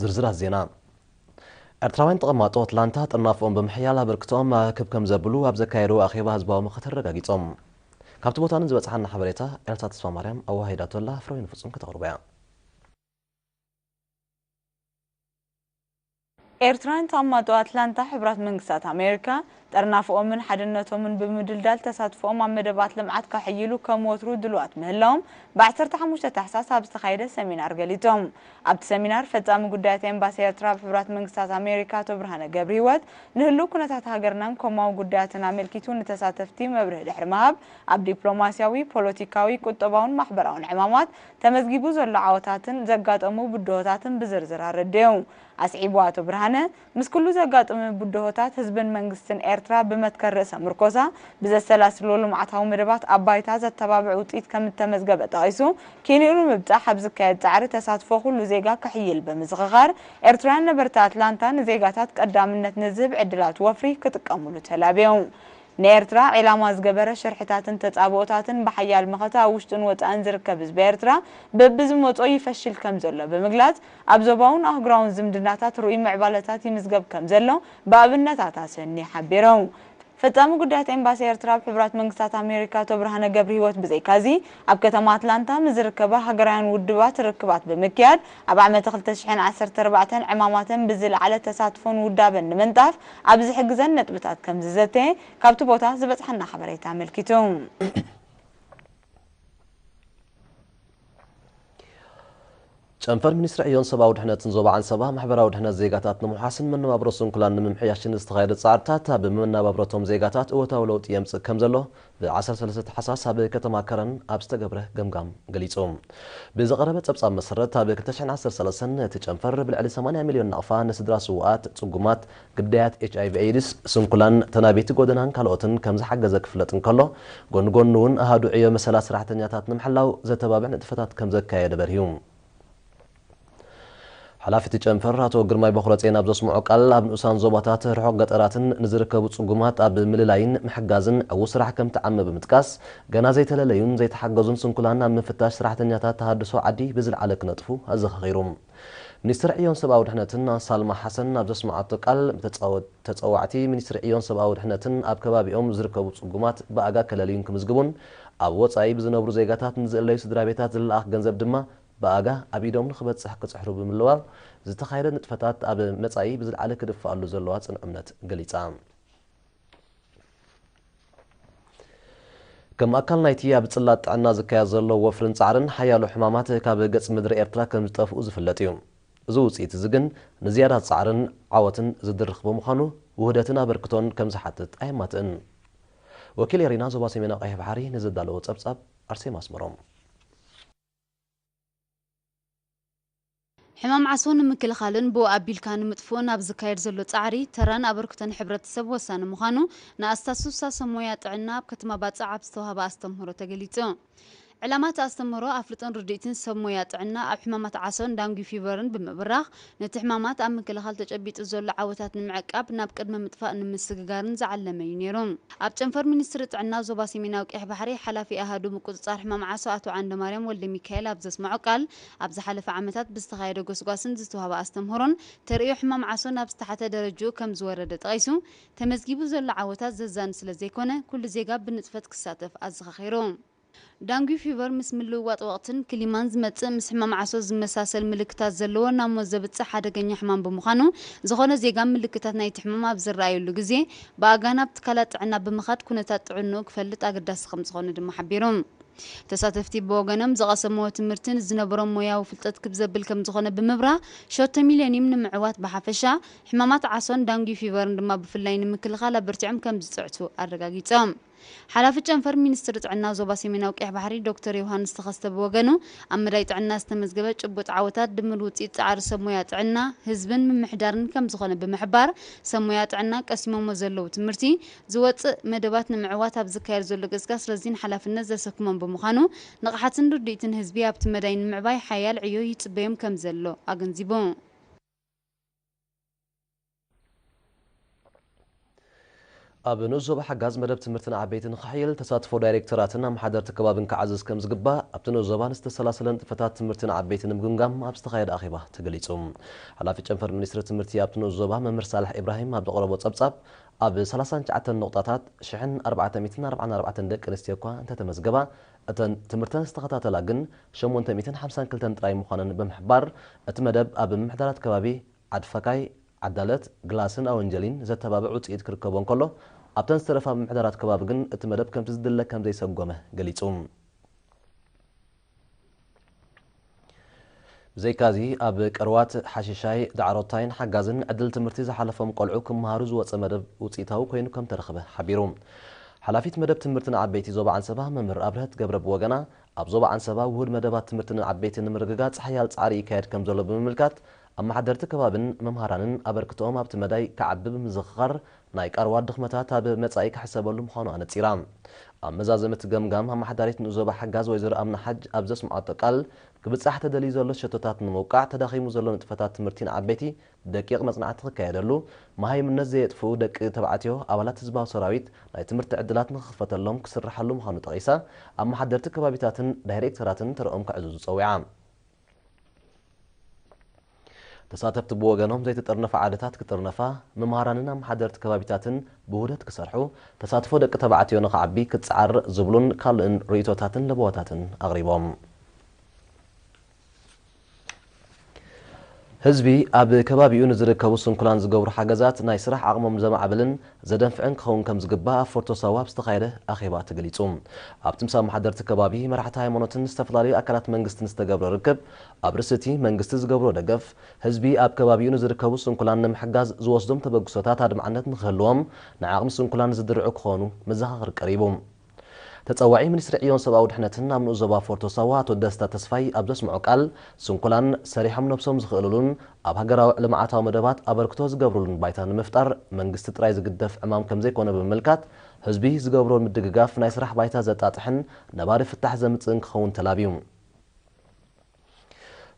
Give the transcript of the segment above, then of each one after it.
ዝርዝራት ዜና። ኤርትራውያን ተቐማጦ ኣትላንታ ጥርናፍኦም ብምሕያል ኣበርክቶኦም ክብ ከም ዘብሉ ኣብ ዘካየድዎ ኣኼባ ህዝባዊ ምኽክር ኣረጋጊጾም። ካብቲ ቦታ ንዝበጽሓና ሓበሬታ ኤልሳ ተስፋ ማርያም ኣወሃሂዳቶ ኣላ፣ ፍረወይኒ ፍጹም ከተቕርቦ እያ። ኤርትራውያን ተቐማጦ ኣትላንታ ሕቡራት መንግስታት ኣሜሪካ ጥርናፍኦምን ሓድነቶምን ብምድልዳል ተሳትፎኦም ኣብ መደባት ልምዓት ከሕይሉ ከም ወትሩ ድሉዋት ምህላዎም ብ ዓሰርተ ሓሙሽተ ታሕሳስ ኣብ ዝተኻየደ ሰሚናር ገሊጾም። ኣብቲ ሰሚናር ፈጻሚ ጉዳያት ኤምባሲ ኤርትራ ኣብ ሕቡራት መንግስታት ኣሜሪካ ኣቶ ብርሃነ ገብረሂወት ንህሉው ኩነታት ሃገርናን ኮማዊ ጉዳያትን ኣመልኪቱ ንተሳተፍቲ መብርሂ ድሕሪ ምሃብ ኣብ ዲፕሎማስያዊ፣ ፖለቲካዊ፣ ቁጠባውን ማሕበራውን ዕማማት ተመዝጊቡ ዘሎ ዓወታትን ዘጋጠሙ ብድሆታትን ብዝርዝር ኣረደዩ። ኣስዒቡ ኣቶ ብርሃነ፣ ምስ ኩሉ ዘጋጥሙ ብድሆታት ህዝብን መንግስትን ኤርትራ ብመትከል ርእሰ ምርኮሳ ብዘሰላስሎ ልምዓታዊ መደባት ኣብ ባይታ ዘተባብዕ ውፅኢት ከም እተመዝገበ ጠቒሱ፣ ኪንኡ ንምብጻሕ ኣብ ዝካየድ ጻዕሪ ተሳትፎ ኩሉ ዜጋ ክሕይል ብምዝኽኻር፣ ኤርትራውያን ነበርቲ ኣትላንታ ንዜጋታት ቀዳምነት ንዝህብ ዕድላት ወፍሪ ክጥቀሙሉ ተላብዮም። ንኤርትራ ዒላማ ዝገበረ ሽርሕታትን ተጻብኦታትን ብሓያል መኸተ ኣብ ውሽጥን ወጻእን ዝርከብ ህዝቢ ኤርትራ በብዝመጾ ይፈሽል ከም ዘሎ ብምግላጽ፣ ኣብ ዞባውን ኣህጉራውን ዝምድናታት ርኡይ ምዕባለታት ይምዝገብ ከም ዘሎ ብኣብነታት ኣሰኒ ሓቢሮም። ፈጻሚ ጉዳያት ኤምባሲ ኤርትራ ኣብ ሕቡራት መንግስታት ኣሜሪካ ኣቶ ብርሃነ ገብረሂወት ብዘይካዚ፣ ኣብ ከተማ ኣትላንታ ምስ ዝርከባ ሃገራውያን ውድባት ርክባት ብምክያድ፣ ኣብ ዓመተ ክልተ ሽሕን ዓሰርተ ኣርባዕተን ዕማማተን ብዝለዓለ ተሳትፎን ውዳበን ንምንጣፍ ኣብ ዝሕግዘን ነጥብታት ከም ዝዘተየ ካብቲ ቦታ ዝበጽሓና ሓበሬታ ኣመልኪቱ። ጨንፈር ሚኒስትሪ ዕዮን ሰብኣዊ ድሕነትን ዞባ ዓንሰባ፣ ማሕበራዊ ድሕነት ዜጋታት ንምውሓስን መነባብሮ ስንኩላን ንምምሕያሽን ዝተኻየደ ጻዕርታት ኣብ መነባብሮቶም ዜጋታት እወታዊ ለውጢ የምጽእ ከም ዘሎ ብ ዓሰርተ ሰለስተ ታሕሳስ ኣብ ከተማ ከረን ኣብ ዝተገብረ ገምጋም ገሊጹ። ብዝቐረበ ጸብጻብ መሰረት፣ ኣብ ክልተ ሽሕን ዓሰርተ ሰለስተን እቲ ጨንፈር ብልዕሊ ሰማንያ ሚልዮን ናቕፋ ንስድራ ስዉኣት፣ ጽጉማት፣ ግዳያት ኤች ኣይ ቪ ኤድስ፣ ስንኩላን፣ ተናበይቲ ጎደናን ካልኦትን ከም ዝሓገዘ ክፍለጥ እንከሎ፣ ጎኒ ጎኒ እውን ኣሃዱ ዕዮ መሰላት ሰራሕተኛታት ንምሕላው ዘተባብዕ ንጥፈታት ከም ዘካየደ በርሂዩ። ሓላፊ እቲ ጨንፈር ኣቶ ግርማይ በኹረጼን ኣብ ዘስምዖ ቃል፣ ኣብ ንኡሳን ዞባታት ርሑቕ ገጠራትን ንዝርከቡ ጽጉማት ኣብ ምልላይን ምሕጋዝን ዕዉት ስራሕ ከም ተዓመ ብምጥቃስ፣ ገና ዘይተለለዩን ዘይተሓገዙን ስንኩላን ኣብ ምፍታሽ ሰራሕተኛታት ተሃድሶ ዓዲ ብዝለዓለ ክነጥፉ ኣዘኻኺሩ። ሚኒስትር ዕዮን ሰብኣዊ ድሕነትን ሳልማ ሓሰን ኣብ ዘስምዓቶ ቃል፣ ተጻወ-፣ ተጸዋዕቲ ሚኒስትሪ ዕዮን ሰብኣዊ ድሕነትን ኣብ ከባቢኦም ዝርከቡ ጽጉማት ብኣጋ ከለልዩን ክምዝግቡን ኣብ ወጻኢ ብዝነብሩ ዜጋታት ንዝእለዩ ስድራ ቤታት ዝለኣኽ ገንዘብ ድማ ብኣጋ ኣብ ኢዶም ንኽበጽሕ ክጽሕሩ ብምልዋብ፣ ዝተኻየደ ንጥፈታት ኣብ መጻኢ ብዝለዓለ ክድፍኣሉ ዘለዋ ጽኑዕ እምነት ገሊጻ። ከም ኣካል ናይቲ ኣብ ጽላት ጥዕና ዝካየድ ዘሎ ወፍርን ጻዕርን፣ ሓያሎ ሕማማት ካብ ገጽ ምድሪ ኤርትራ ከም ዝጠፍኡ ዝፍለጥ እዩ። እዚ ውጽኢት እዚ ግን ንዝያዳ ጻዕርን ዓወትን ዝድርኽ ብምዃኑ፣ ውህደትን ኣበርክቶን ከም ዝሓትት ኣየማትእን። ወኪል ኤሪና ዞባ ሰሜናዊ ቀይሕ ባሕሪ ንዘዳለዎ ጸብጻብ ኣርሴማ ኣስመሮም። ሕማም ዓሶ ንምክልኻልን ብኡ ኣቢልካ ንምጥፍኡን ኣብ ዝካየድ ዘሎ ጻዕሪ፣ ተራን ኣበርክቶን ሕብረተሰብ ወሳኒ ምዃኑ ንኣስታስፍሳ ሰብ ሞያ ጥዕና ኣብ ከተማ ባጽዕ ኣብ ዝተዋህበ ኣስተምህሮ ተገሊጹ። ዕላማ እቲ ኣስተምህሮ፣ ኣፍልጦን ርድኢትን ሰብ ሞያ ጥዕና ኣብ ሕማማት ዓሶን ዳንጊ ፊቨርን ብምብራኽ፣ ነቲ ሕማማት ኣብ ምክልኻል ተጨቢጡ ዘሎ ዓወታት ንምዕቃብ ናብ ቅድመ ምጥፋእ ንምስግጋርን ዝዓለመ እዩ ነይሩ። ኣብ ጨንፈር ሚኒስትሪ ጥዕና ዞባ ሰሜናዊ ቀይሕ ባሕሪ ሓላፊ ኣሃዱ ምቁጽጻር ሕማም ዓሶ ኣቶ ዓንደማርያም ወልደሚካኤል ኣብ ዘስምዖ ቃል፣ ኣብ ዝሓለፈ ዓመታት ብዝተኻየደ ጎስጓስን ዝተዋህበ ኣስተምህሮን ተርእዮ ሕማም ዓሶ ናብ ዝተሓተ ደረጅኡ ከም ዝወረደ ጠቒሱ፣ ተመዝጊቡ ዘሎ ዓወታት ዘዛኑ ስለ ዘይኮነ፣ ኩሉ ዜጋ ብንጥፈት ክሳተፍ ኣዘኻኺሩ። ዳንጊ ፊቨር ምስ ምልውዋጥ ወቕትን ክሊማን ዝመጽእ፣ ምስ ሕማም ዓሶ ዝመሳሰል ምልክታት ዘለዎ ናብ ሞት ዘብጽሕ ሓደገኛ ሕማም ብምዃኑ፣ ዝኾነ ዜጋ ምልክታት ናይቲ ሕማም ኣብ ዝረኣየሉ ግዜ ብኣጋ ናብ ትካላት ጥዕና ብምኻድ ኩነታት ጥዕንኡ ክፈልጥ ኣገዳሲ ከም ዝኾነ ድማ ሓቢሩ። ተሳተፍቲ ብወገኖም ዝቐሰምዎ ትምህርቲ ንዝነበሮም ሞያዊ ፍልጠት ክብ ዘብል ከም ዝኾነ ብምብራህ፣ ሸቶ ሚሌኒየም ንምዕዋት ብሓፈሻ፣ ሕማማት ዓሶን ዳንጊ ፊቨርን ድማ ብፍላይ ንምክልኻል ኣበርቲዖም ከም ዝጽዕቱ ኣረጋጊጾም። ሓላፊ ጨንፈር ሚኒስትሪ ጥዕና ዞባ ሰሜናዊ ቀይሕ ባሕሪ ዶክተር ዮሃንስ ተኸስተ ብወገኑ፣ ኣብ መዳይ ጥዕና ዝተመዝገበ ጭቡጥ ዓወታት ድምር ውፅኢት ፃዕሪ ሰብ ሞያ ጥዕና፣ ህዝብን ምምሕዳርን ከም ዝኾነ ብምሕባር፣ ሰብ ሞያ ጥዕና ቀሲሞሞ ዘለዉ ትምህርቲ ዝወፅእ መደባት ንምዕዋት ኣብ ዝካየድ ዘሎ ገስጋስ ረዚን ሓላፍነት ዘሰክሞም ብምዃኑ፣ ንቕሓትን ርድኢትን ህዝቢ ኣብቲ መዳይ ንምዕባይ ሓያል ዕዮ ይፅበዮም ከም ዘሎ ኣገንዚቡ። ኣብ ንኡስ ዞባ ሓጋዝ መደብ ትምህርቲ ንዓበይቲ ንኽሕይል ተሳትፎ ዳይሬክተራትን ኣመሓደርቲ ከባብን ክዓዝዝ ከም ዝግባእ ኣብቲ ንኡስ ዞባ ንዝተሰላሰለ ንጥፈታት ትምህርቲ ንዓበይቲ ንምግምጋም ኣብ ዝተኻየደ ኣኼባ ተገሊጹ። ሓላፊ ጨንፈር ሚኒስትሪ ትምህርቲ ኣብቲ ንኡስ ዞባ መምህር ሳልሕ ኢብራሂም ኣብ ዘቕረቦ ጸብጻብ፣ ኣብ ሰላሳን ትሽዓተን ነቑጣታት ሽሕን ኣርባዕተ ሚእትን ኣርባዓን ኣርባዕተን ደቂ ኣንስትዮ እኳ እንተተመዝገባ፣ እተን ትምህርተን ዝተኸታተላ ግን ሸሞንተ ሚእትን ሓምሳን ክልተን ጥራይ ምዃነን ብምሕባር፣ እቲ መደብ ኣብ ምምሕዳራት ከባቢ ዓድፋካይ፣ ዓዳለት፣ ግላስን ኣወንጀሊን ዘተባብዕ ውጽኢት ክርከቦ እንከሎ፣ ኣብተን ዝተረፋ ምምሕዳራት ከባቢ ግን እቲ መደብ ከምቲ ዝድለ ከም ዘይሰጎመ ገሊጹ። ብዘይካዚ፣ ኣብ ቀርዋት፣ ሓሽሻይ፣ ዳዕሮታይን ሓጋዝን ዕድል ትምህርቲ ዝሓለፎም ቆልዑ ክመሃሩ ዝወጸ መደብ ውጽኢታዊ ኮይኑ ከም ተረኽበ ሓቢሩ። ሓላፊት መደብ ትምህርቲ ንዓበይቲ ዞባ ዓንሰባ መምህር ኣብርሀት ገብረ ብወገና፣ ኣብ ዞባ ዓንሰባ ውሁድ መደባት ትምህርቲ ንዓበይቲ ንምርግጋጽ ሓያል ጻዕሪ ይካየድ ከም ዘሎ ብምምልካት፣ ኣመሓደርቲ ከባብን መምሃራንን ኣበርክቶኦም ኣብቲ መዳይ ክዓቢ ብምዝኽኻር፣ ናይ ቀርዋት ድኽመታት ኣብ መጻኢ ክሕሰበሉ ምዃኑ ኣነጺራ። ኣብ መዛዘሚ እቲ ገምጋም፣ ኣመሓዳሪት ንኡስ ዞባ ሓጋዝ ወይዘሮ ኣምና ሓጅ ኣብ ዘስምዓቶ ቃል፣ ክብጻሕ ተደልዩ ዘሎ ሸቶታት ንምውቃዕ፣ ተዳኺሙ ዘሎ ንጥፈታት ትምህርቲ ንዓበይቲ ደቂቕ መጽናዕቲ ክካየደሉ፣ መሃይምነት ዘየጥፍኡ ደቂ ተባዕትዮ ኣባላት ህዝባዊ ሰራዊት ናይ ትምህርቲ ዕድላት ንኽኽፈተሎም ክስርሓሉ ምዃኑ ጠቒሳ፣ ኣመሓደርቲ ከባቢታትን ዳይሬክተራትን ተረኦም ከዕዝዙ ጸዊዓ። ተሳተፍቲ ብወገኖም፣ ዘይተጠርነፋ ዓድታት ክጥርነፋ፣ መምሃራንን ኣመሓደርቲ ከባቢታትን ብውህደት ክሰርሑ፣ ተሳትፎ ደቂ ተባዕትዮ ንኽዓቢ ክጸዓር ዝብሉን ካልእን ርእይቶታትን ለበዋታትን ኣቕሪቦም። ህዝቢ ኣብ ከባቢኡ ንዝርከቡ ስንኩላን ዝገብሩ ሓገዛት ናይ ስራሕ ዓቕሞም ዘማዕብልን ዘደንፍዕን ክኸውን ከም ዝግባእ ኣብ ፎርቶ ሳዋ ኣብ ዝተኻየደ ኣኼባ ተገሊጹ። ኣብቲ ምስ ኣመሓደርቲ ከባቢ፣ መራሕቲ ሃይማኖትን ዝተፈላለዩ ኣካላት መንግስትን ዝተገብረ ርክብ፣ ኣብ ርእሲ እቲ መንግስቲ ዝገብሮ ደገፍ፣ ህዝቢ ኣብ ከባቢኡ ንዝርከቡ ስንኩላን ንምሕጋዝ ዝወስዶም ተበግሶታት ኣድማዕነት ንክህልዎም፣ ንዓቕሚ ስንኩላን ዝድርዑ ክኾኑ መዘኻኸሪ ቀሪቡ። ተጸዋዒ ሚኒስትሪ ዕዮን ሰብኣዊ ድሕነትን ኣብ ንኡስ ዞባ ፎርቶ ሳዋ ኣቶ ደስታ ተስፋይ ኣብ ዘስምዖ ቃል፣ ስንኩላን ሰሪሖም ነብሶም ዝኽእልሉን ኣብ ሃገራዊ ልምዓታዊ መደባት ኣበርክቶ ዝገብሩሉን ባይታ ንምፍጣር መንግስቲ ጥራይ ዝግደፍ ዕማም ከም ዘይኮነ ብምምልካት፣ ህዝቢ ዝገብሮ ምድግጋፍ ናይ ስራሕ ባይታ ዘጣጥሕን ነባሪ ፍታሕ ዘምጽእን ክኸውን ተላብዩ።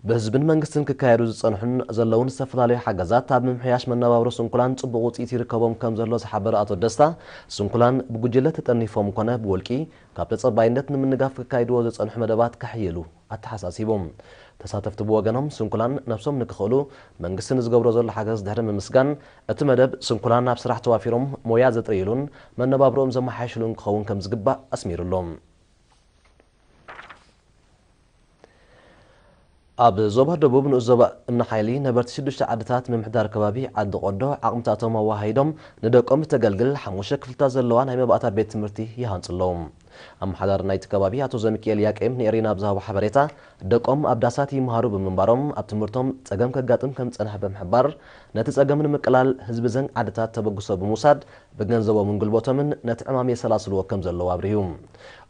ብህዝብን መንግስትን ክካየዱ ዝጸንሑን ዘለውን ዝተፈላለዩ ሓገዛት ኣብ ምምሕያሽ መነባብሮ ስንኩላን ጽቡቕ ውጽኢት ይርከቦም ከም ዘሎ ዝሓበረ ኣቶ ደስታ፣ ስንኩላን ብጉጅለ ተጠርኒፎም ኮነ ብውልቂ ካብ ተጸባይነት ንምንጋፍ ክካይድዎ ዝጸንሑ መደባት ከሕይሉ ኣተሓሳሲቡ። ተሳተፍቲ ብወገኖም፣ ስንኩላን ነብሶም ንክኽእሉ መንግስቲ ንዝገብሮ ዘሎ ሓገዝ ድሕሪ ምምስጋን፣ እቲ መደብ ስንኩላን ኣብ ስራሕ ተዋፊሮም ሞያ ዘጥርይሉን መነባብሮኦም ዘመሓየሽሉን ክኸውን ከም ዝግባእ ኣስሚሩሎም። ኣብ ዞባ ደቡብ ንኡስ ዞባ እምኒ ሓይሊ ነበርቲ ሽዱሽተ ዓድታት ምምሕዳር ከባቢ ዓዲ ቆዶ ዓቕምታቶም ኣወሃሂዶም ንደቆም እተገልግል ሓሙሽተ ክፍልታት ዘለዋ ናይ መባእታ ቤት ትምህርቲ ይሃንጹ ኣለዉ። ኣመሓዳሪ ናይቲ ከባቢ ኣቶ ዘሚክኤል ያቄም ንኤሪና ኣብ ዝሃቦ ሓበሬታ፣ ደቆም ኣብ ዳሳት ይመሃሩ ብምንባሮም ኣብ ትምህርቶም ጸገም ከጋጥም ከም ዝጸንሐ ብምሕባር፣ ነቲ ጸገም ንምቅላል ህዝቢ ዘን ዓድታት ተበግሶ ብምውሳድ ብገንዘቦምን ጉልበቶምን ነቲ ዕማም የሰላስልዎ ከም ዘለዉ ኣብሪሁ።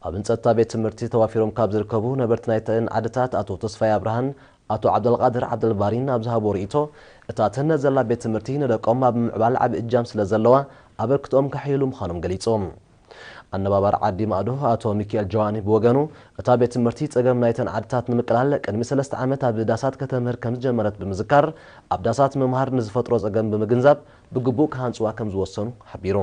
ኣብ ህንጸት እታ ቤት ትምህርቲ ተዋፊሮም ካብ ዝርከቡ ነበርቲ ናይተን ዓድታት ኣቶ ተስፋይ ኣብርሃን ኣቶ ዓብደልቃድር ዓብደልባሪን ኣብ ዝሃቦ ርእይቶ፣ እታ ትህነጽ ዘላ ቤት ትምህርቲ ንደቆም ኣብ ምምዕባል ዓቢ እጃም ስለ ዘለዋ፣ ኣበርክቶኦም ከሕይሉ ምዃኖም ገሊጾም። ኣነባባሪ ዓዲ ማእዶ ኣቶ ሚኪኤል ጀዋኒ ብወገኑ፣ እታ ቤት ትምህርቲ ጸገም ናይተን ዓድታት ንምቅላል ቅድሚ ሰለስተ ዓመት ኣብ ዳሳት ከተምህር ከም ዝጀመረት ብምዝካር፣ ኣብ ዳሳት ምምሃር ንዝፈጥሮ ጸገም ብምግንዛብ ብግቡእ ክሃንጽዋ ከም ዝወሰኑ ሓቢሩ።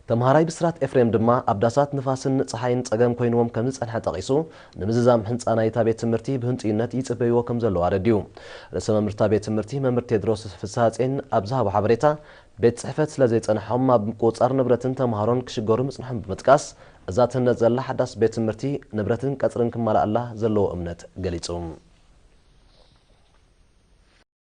ተምሃራይ ብስራት ኤፍሬም ድማ፣ ኣብ ዳሳት ንፋስን ጸሓይን ጸገም ኮይንዎም ከም ዝጸንሐ ጠቒሱ፣ ንምዝዛም ህንጻ ናይታ ቤት ትምህርቲ ብህንጽዩነት ይጽበይዎ ከም ዘለዉ ኣረዲኡ። ርእሰ መምህርታ ቤት ትምህርቲ መምህር ቴድሮስ ፍስሃጼን ኣብ ዝሃቦ ሓበሬታ፣ ቤት ጽሕፈት ስለ ዘይጸንሖም ኣብ ምቁጽጻር ንብረትን ተምሃሮን ክሽገሩ ምጽንሖም ብምጥቃስ፣ እዛ ትህነጽ ዘላ ሓዳስ ቤት ትምህርቲ ንብረትን ቀጽርን ክማልኣላ ዘለዎ እምነት ገሊጹ።